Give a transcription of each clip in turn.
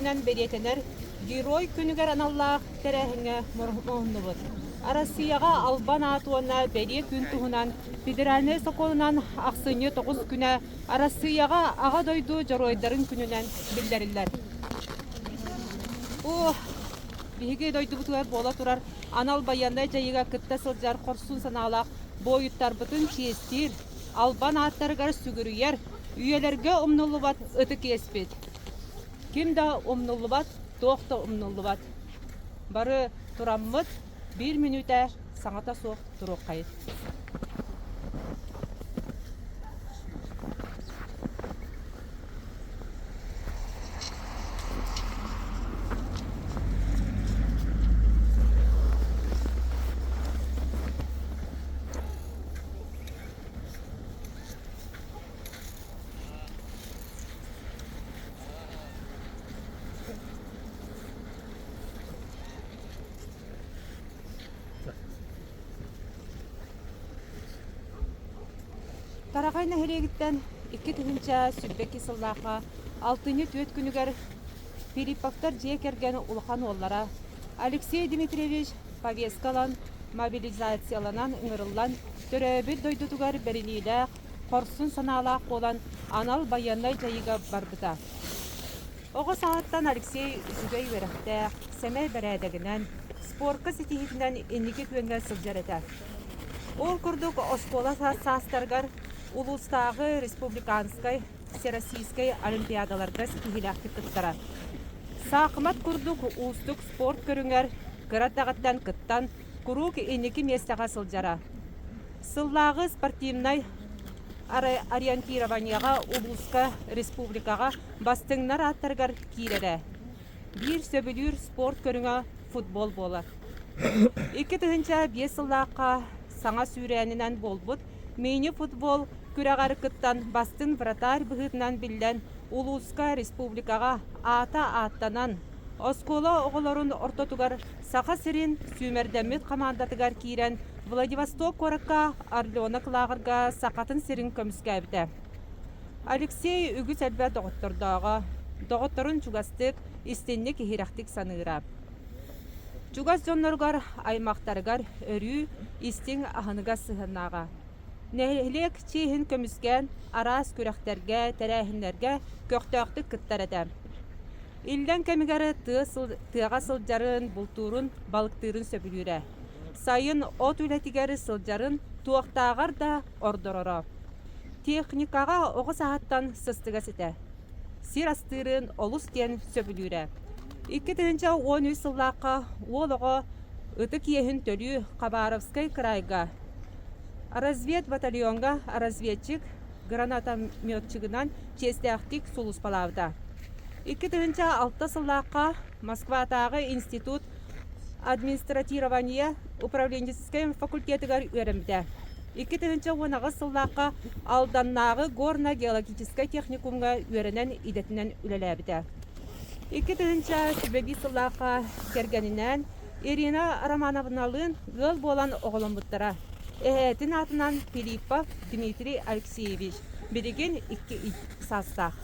үрдүнэн бэлиэтэнэр Герой күнүгэр аналлаах тэрээһиҥҥэ муһуннубут. Арассыыйаҕа албан аат уонна бэлиэ күн туһунан федеральнай сокуонунан ахсынньы 9 күнэ Арассыыйаҕа Аҕа дойду дьоруойдарын күнүнэн биллэриллэр. Бу биһиги дойдубутугар буола турар анал байыаннай дьайыыга кытта сылдьар хорсун санаалаах буойуттарбытын чиэстиир, албан ааттарыгар сүгүрүйэр, үйэлэргэ умнуллубат ытык иэспит. Ким да умнуллубат, туох да умнуллубат. Бары тураммыт биир мүнүүтэ саҥата суох туруоххайын. Тараҕай нэһилиэгиттэн 2022 сыллаахха алтынньы түөрт күнүгэр Филипповтар дьиэ кэргэн улахан уоллара Алексей Дмитриевич повестка ылан мобилизацияланан ыҥырыллан төрөөбүт дойдутугар бэриниилээх, хорсун санаалаах буолан анал байыаннай дьайыыга барбыта. Оҕо сааһыттан Алексей үчүгэй үөрэхтээх, сэмэй бэрээдэгинэн, спорка ситиһиитинэн инники күөҥҥэ сылдьар этэ. Ол курдук оскуола саастарыгар улуустааҕы республиканскай, всероссийскай олимпиадаларга ситиһиилээхтик кыттара. Саахымат курдук уустук спорт көрүҥэр кыра эрдэҕиттэн кыттан, куруук инники миэстэҕэ сылдьара. Сыллааҕы спортивнай ориентированиеҕа улууска, республикаҕа бастыҥнар ааттарыгар киирэрэ. Биир сөбүлүүр спорт көрүҥэ футбол буолар. 2005 сыллаахха саҥа сүүрээнинэн буолбут мини-футбол күрэҕэр кыттан бастыҥ вратарь быһыытынан биллэн, улууска, республикаҕа аата ааттанан, оскуола оҕолорун ортотугар Саха сирин сүүмэрдэммит хамаандатыгар киирэн Владивосток куоракка Орленок лааҕырга Сахатын сирин көмүскээбитэ. Алексей үгүс элбэх доҕоттордооҕо, доҕотторун чугастык, истинник иһирэхтик саныыра. Чугас дьонноругар, аймахтарыгар өрүү истиҥ аһыныгас сыһыаннааҕа. Нэһилиэк чиэһин көмүскээн араас күрэхтэргэ, тэрээһиннэргэ көхтөөхтүк кыттар этэ. Иллэҥ кэмигэр тыа тыаҕа сылдьарын, бултуурун, балыктыырын сөбүлүүрэ. Сайын от үлэтигэр сылдьарын туохтааҕар да ордороро. Техникаҕа оҕо сааһыттан сыстыгас этэ. Сир астыырын олус диэн сөбүлүүрэ. 2013 сыллаахха уол оҕо ытык иэһин төлүү Хабаровскай кыраайга разведбатальоҥҥа разведчик гранатометчигынан чиэстээхтик сулууспалаабыта. 2006 сыллаахха Москватааҕы институт администратирования управленческай факультетыгар үөрэммитэ. 2018 сыллаахха Алданнааҕы горно-геологическай техникумҥа үөрэнэн идэтинэн үлэлээбитэ. 2005 сыллаахха кэргэнинээн Ирина Романовналыын ыал буолан оҕоломмуттара. Эһээтин аатынан Филиппов Дмитрий Алексеевич билигин икки саастаах.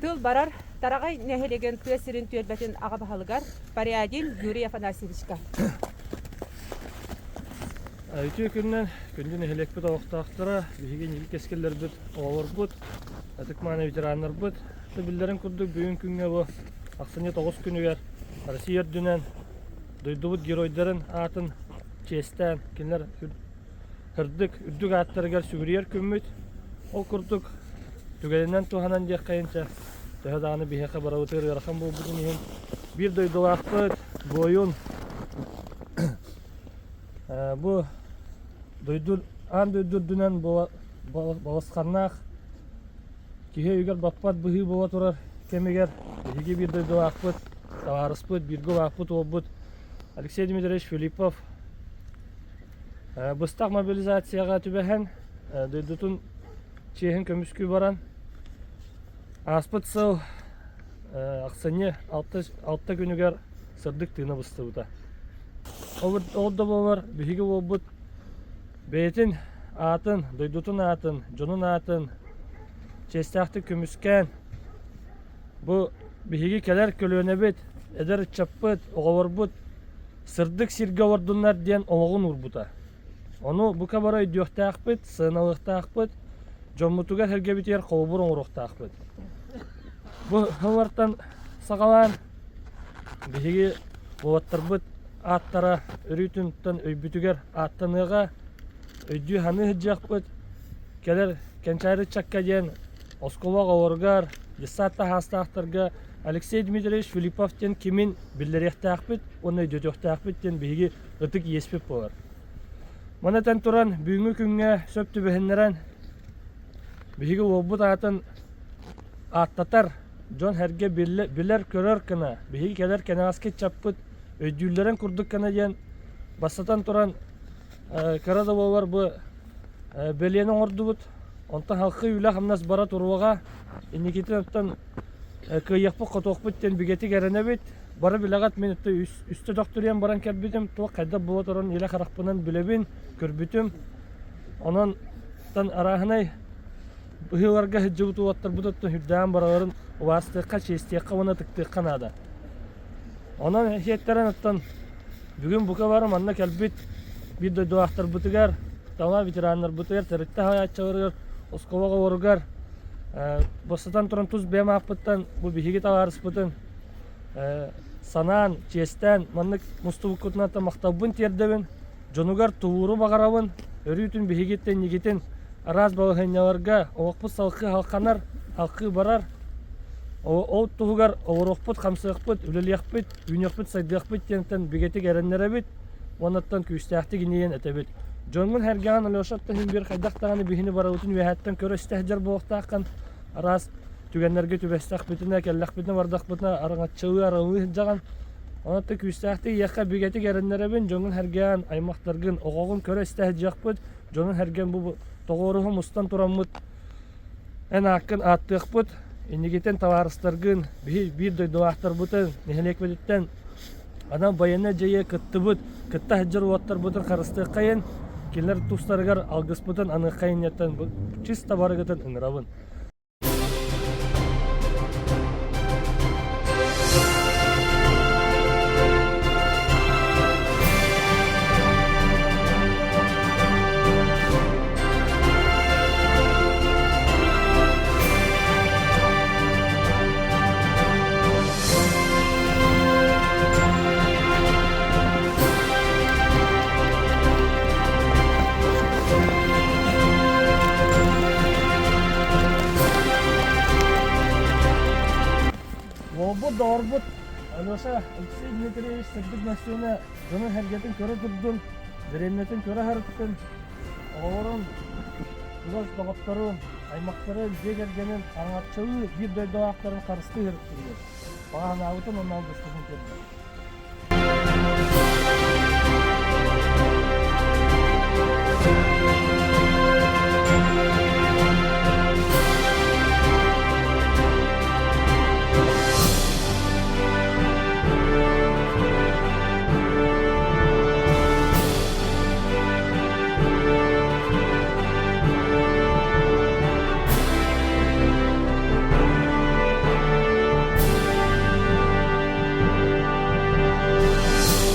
Тыл барар Тараҕай нэһилиэгин тыа сирин түөлбэтин аҕа баһылыгар Порядин Юрий Афанасьевичка. Үтүө күнүнэн күндү нэһилиэкпит олохтоохторо, биһиги инники кэскиллэрбит, оҕолорбут, ытык-мааны ветераннарбыт. Биллэрин курдук бүгүн күҥҥэ бу ахсынньы 9 күнүгэр Россия үрдүнэн дойдубут геройдарын аатын чиэстээн кинилэр Сырдык, үрдүк ааттарыгар сүгүрүйэр күммүт. Ол курдук, түгэнинэн туһанан диэххэйинчэ, төһө даҕаны биһиэхэ барыбытыгар ыарахан буолбутун иһин, биир дойдулаахпыт, буойун, бу дойду аан дойду үрдүнэн балысханнаах киһи өйүгэр баппат быһыы буола турар кэмигэр биһиги биир дойдулаахпыт, табаарыспыт, бииргэ улааппыт уолбут Алексей Дмитриевич Филиппов Быстах мобилизацияҕа түбэһэн, дойдутун чиэһин көмүскүү баран, ааспыт сыл ахсынньы алта күнүгэр сырдык тыына быстыбыта. Ол да буоллар биһиги уолбут бэйэтин аатын, дойдутун аатын, дьонун аатын чиэстээхтик көмүскээн. Бу биһиги кэлэр көлүөнэбит, эдэр ыччаппыт, оҕолорбут сырдык сиргэ олордуннар диэн олоҕун уурбута. Ону бука бары өйдүөхтээхпит, сыаналыахтаахпыт, дьоммутугар-сэргэбитигэр холобур оҥоруохтаахпыт. Бу сыллартан саҕалаан биһиги уолаттарбыт ааттара өрүүтүнтэн өйбүтүгэр ааттаныаҕа, өйдүү-саныы сылдьыахпыт. Кэлэр кэнчээри ыччакка диэн оскуола оҕолоругар, детсад таһаастаахтарга Алексей Дмитриевич Филиппов диэн кимин биллэриэхтээхпит уонна өйдөтүөхтээхпит диэн биһиги ытык иэспит буолар. Маны этэн туран, бүгүҥҥү күҥҥэ сөп түбэһиннэрэн биһиги уолбут аатын ааттатар, дьон-сэргэ билэр-көрөр гына, биһиги кэлэр кэнэҕэски ыччаппыт өйдүүллэрин курдук гына диэн бастатан туран кыра да буоллар бу бэлиэни оҥордубут. Онтон халқы үлэ-хамнас бара туруоҕа. Инникитин оттон кыайыахпыт-хотуохпут диэн бигэтик эрэнэбит. Бары билэҕит, мин үстэ төхтүрүйэн баран кэлбитим. Туох хайдах буола турарын илэ харахпынан билэбин, көрбүтүм. Онон арааһынай быһыыларга сылдьыбыт уолаттарбыт оттон үрдээн бараларын убаастыахха, чиэстиэххэ уонна ытыктыахха наада. Онон сиэттэрэн оттон бүгүн бука бары манна кэлбит биир дойдулаахтарбытыгар, тала ветераннарбытыгар, тэрилтэ салайааччыларыгар, оскуола оҕолоругар бастатан туран тус бэйэм ааппыттан бу биһиги табаарыспытын санаан, чиэстээн маннык мустубуккутунан махталбын тиэрдэбин. Дьонугар тулууру баҕарабын, өрүүтүн биһигиттэн инникитин араас балаһыанньаларга олохпут салгыы халханар, халкыы барар. Ол туһугар олоруохпут, хамсыахпыт, үлэлиэхпит, үүнүөхпүт, сайдыахпыт диэнтэн бигэтик эрэннэрэбит уоннаттан күүстээхтик инийэн этэбит. Дьоҥҥун сэргэҕин Алешаттан иһин биир хайдах даҕаны биһини барыбытын үөһээттэн көрө-истэ сылдьар буолуохтааххын. Араас түгэннэргэ түбэстэхпитинэ, кэллэхпитинэ, бардахпытына араҥаччылыы, аралыы сылдьаҕын. Онон күүстээхтик ийэххэ бигэтик эрэннэрэбин, дьоҥҥун сэргээн, аймахтаргын, оҕоҕун көрө-истэ сылдьыахпыт, дьонун сэргэн бу тоҕуоруһу мустан тураммыт эн ааккын ааттыахпыт, инникитин табаарыстаргын, биһи биир дойдулаахтарбытын, нэһилиэкпититтэн анал байыаннай дьайыы кыттыбыт, кытта сылдьар уолаттарбытын харыстыаххайын, кинилэр тустарыгар алгыспытын аныаххайын диэттэн чисто барыгытын ыҥырабын. Уолбут, доҕорбут Алеша Алексей Дмитриевич сырдык массыына дьонун-сэргэтин көрө турдун, дэриэбинэтин көрө сырыттын, оҕолорун, чугас доҕотторун, аймахтарын, дьиэ кэргэнин араҥаччылыы биир дойдулаахтарын харыстыы сырыттын диэн баҕа санаабытын уонна алгыспытын тиэрдэбит.